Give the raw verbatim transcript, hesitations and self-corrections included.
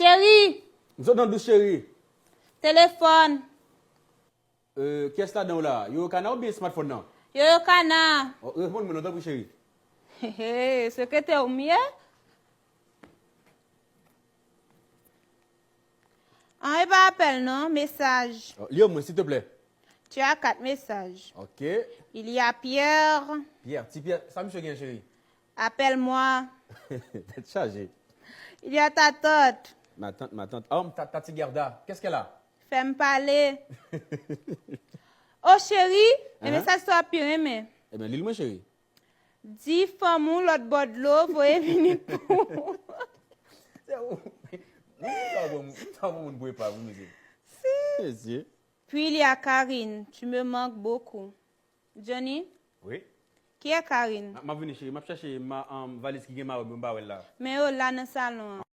Cheri! M sot nan dous, cheri. Telefòn! Euh, kiyès ladan w la? Yoyo Kana oubyen smartphone nan? Yoyo Kana! Oh, reponn mwen non, tanpri, cheri. Hehe, sekretè w m ye? An, e pa apèl non, mesaj. Oh, li yo mwen, silteplè. Tu as quatre messages. Ok. Il y a Pierre. Pierre, ti Pierre, sa misye gen, cheri? Appelle-moi. Tèt chaje. Il y a ta tante. Ma tante, ma tante. Oh, ta, ta ti Gerda. Qu'est-ce qu'elle a? Fè m pale. Oh, cheri, men Hein? Mesaj sa w ap pi renmen. Ebyen, li l mwen, cheri. Di fanm ou lòt bò dlo voye vini pou ou. Se ou. Ou pa bon, ou pa bon moun pou epav, wi, mesye. Si. Mesye. Puis il y a Karine, tu me manques beaucoup. Johnny, Wi. qui est Karine? M ap vini, cheri. M ap chèche ma, um, valiz ki gen mayo m yo, m pa wè l la. Men yo la nan salon an.